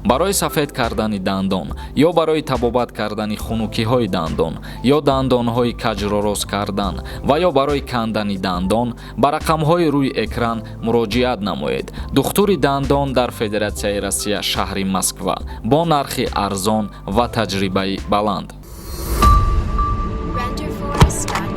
Барои сафед кардани дандон ё барои табобат кардани хунукиҳои дандон ё дандонҳои каҷро рост кардан ва ё барои кандани дандон ба рақамҳои рӯи экран муроҷиат намоед. Духтури дандон дар Федератсияи Россия, шаҳри Москва, бо нархи арзон ва таҷрибаи баланд. Renderforest.com.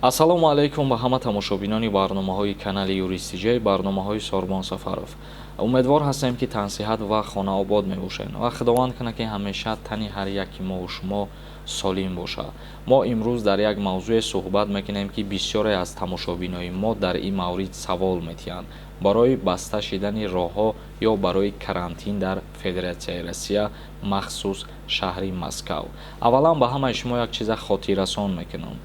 Ассалому алайкум ба ҳама тамошобинони барномаҳои канали Юристиҷай, барномаҳои Сорбон Сафаров. Умедвор ҳастем, ки тансиҳат ва хонаобод мебошед ва Худованд кунад, ки ҳамеша тани ҳар яки мову шумо солим бошад. Мо имрӯз дар як мавзӯе суҳбат мекунем, ки бисёре аз тамошобинои мо дар ин маврид савол метиҳанд: барои баста шидани роҳҳо ё барои карантин дар Федератсияи Россия, махсус шаҳри Москав. Аввалан ба ҳамаи шумо як чиза хотиррасон мекунам.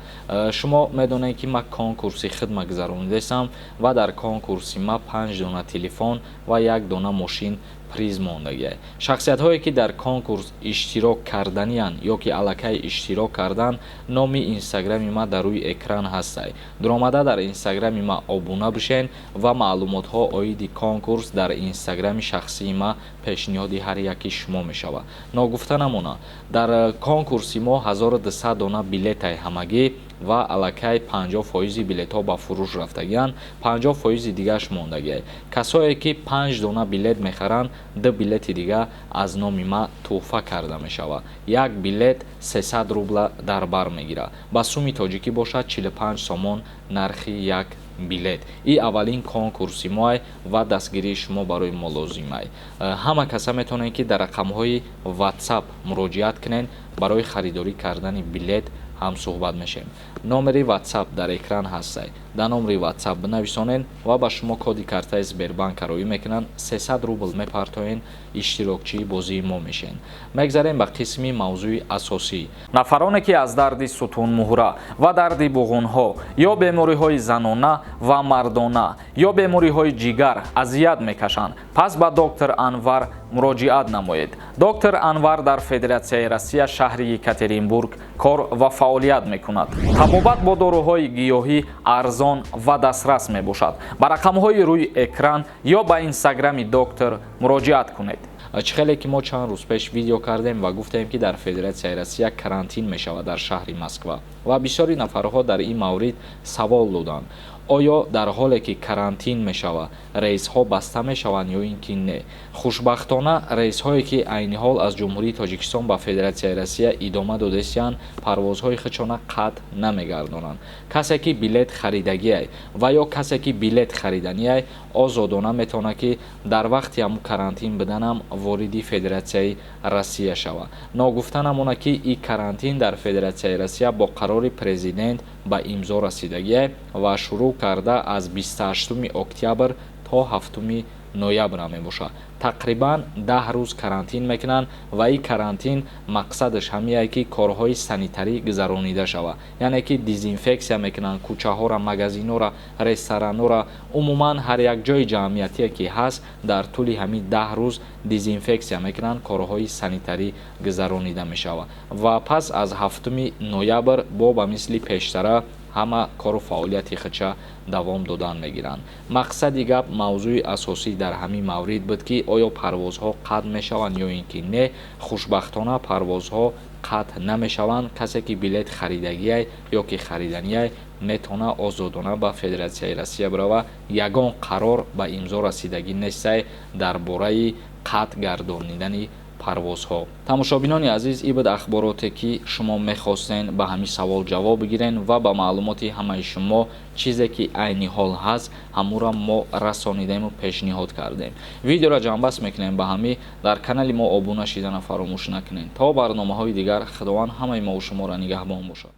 Шумо медонед, ки ман конкурси хидма гузаронидастам ва дар конкурси ма панҷ дона телефон ва як дона мошин приз мондагиай. Шахсиятҳое, ки дар конкурс иштирок карданиянд ё ки аллакай иштирок кардан, номи инстаграми ма дар рӯи экран ҳастай. Дуромада дар инстаграми ма обуна бишен ва маълумотҳо оиди конкурс дар инстаграми шахсии ма пешниҳоди ҳар яки шумо мешавад. Ногуфта намона, дар конкурси мо 1200 дона билетай ҳамагӣ ва аллакай 50 фоизи билетҳо ба фурӯш рафтагианд, 50 фоизи дигааш мондагиай. Касое, ки панҷ дона билет мехаранд, ду билети дига аз номи ма тӯҳфа карда мешавад. Як билет 300 рубла дар бар мегирад, ба суми тоҷикӣ бошад 45 сомон нархи як билет. И аввалин конкурси моай ва дастгирии шумо барои мо лозимай. Ҳама каса метавонед, ки дар рақамҳои WhatsApp муроҷиат кунед. Барои харидорӣ кардани билет ҳам суҳбат мешавем. Номери WhatsApp дар экран ҳастай. Дар номери WhatsApp бинависонед ва ба шумо коди картаи Сбербанка роӣ мекунанд. 300 рубл мепартоед, иштирокчии бозии мо мешавед. Мегзарем ба қисми мавзӯи асосӣ. Нафароне, ки аз дарди сутунмуҳра ва дарди буғунҳо ё бемориҳои занона ва мардона ё бемориҳои ҷигар азият мекашанд, пас ба доктор Анвар муроҷиат намоед. Доктор Анвар дар Федератсияи Россия, шаҳри Екатеринбург кор ва фаъолият мекунад. Табобат бо доруҳои гиёҳӣ арзон ва дастрас мебошад. Ба рақамҳои рӯи экран ё ба инстаграми доктор муроҷиат кунед. Чӣ хеле ки мо чанд рӯз пеш видео кардем ва гуфтем, ки дар Федератсияи Россия карантин мешавад дар шаҳри Москва, ва бисёри нафарҳо дар ин маврид савол доданд: оё дар ҳоле ки карантин мешавад, рейсҳо баста мешаванд ё ин ки не? Хушбахтона, рейсҳое, ки айни ҳол аз Ҷумҳурии Тоҷикистон ба Федератсияи Россия идома додастиянд, парвозҳои худшона қатъ намегардонанд. Касе, ки билет харидагиай ва ё касе, ки билет хариданиай, озодона метавонад, ки дар вақти ҳамун карантин буданам вориди Федератсияи Россия шавад. Ногуфта намонад, ки ин карантин дар Федератсияи Россия бо қарори президент ба имзо расидагиай ва шурӯъ карда аз 28 октябр то 7 ноябр мебошад. Тақрибан 10 рӯз карантин мекунанд ва ин карантин мақсадаш ҳамияе, ки корҳои санитарӣ гузаронида шавад, яъне ки дезинфексия мекунанд кӯчаҳоро, магазинҳоро, ресторанҳоро, умуман ҳар як ҷои ҷамъиятие, ки ҳаст, дар тӯли ҳамин 10 рӯз дезинфексия мекунанд, корҳои санитарӣ гузаронида мешавад ва пас аз 7 ноябр бо ба мисли пештара ҳама кору фаъолияти худша давом додан мегиранд. Мақсади гап, мавзӯи асосӣ дар ҳамин маврид буд, ки оё парвозҳо қатъ мешаванд ё ин ки не. Хушбахтона, парвозҳо қатъ намешаванд. Касе, ки билет харидагиай ё ки хариданиай, метавонад озодона ба Федератсияи Россия бирава. Ягон қарор ба имзо расидагӣ нестай дар бораи қатъ гардонидани парвозҳо. Тамошобинони азиз, ин буд ахбороте, ки шумо мехостен ба ҳамин савол ҷавоб бигирен, ва ба маълумоти ҳамаи шумо чизе, ки айни ҳол ҳаст, ҳамура мо расонидему пешниҳод кардем. Видеоро ҷамъбаст мекунем ба ҳамин. Дар канали мо обуна шидана фаромӯш накунед. То барномаҳои дигар, Худованд ҳамаи мову шуморо нигаҳбон бошад.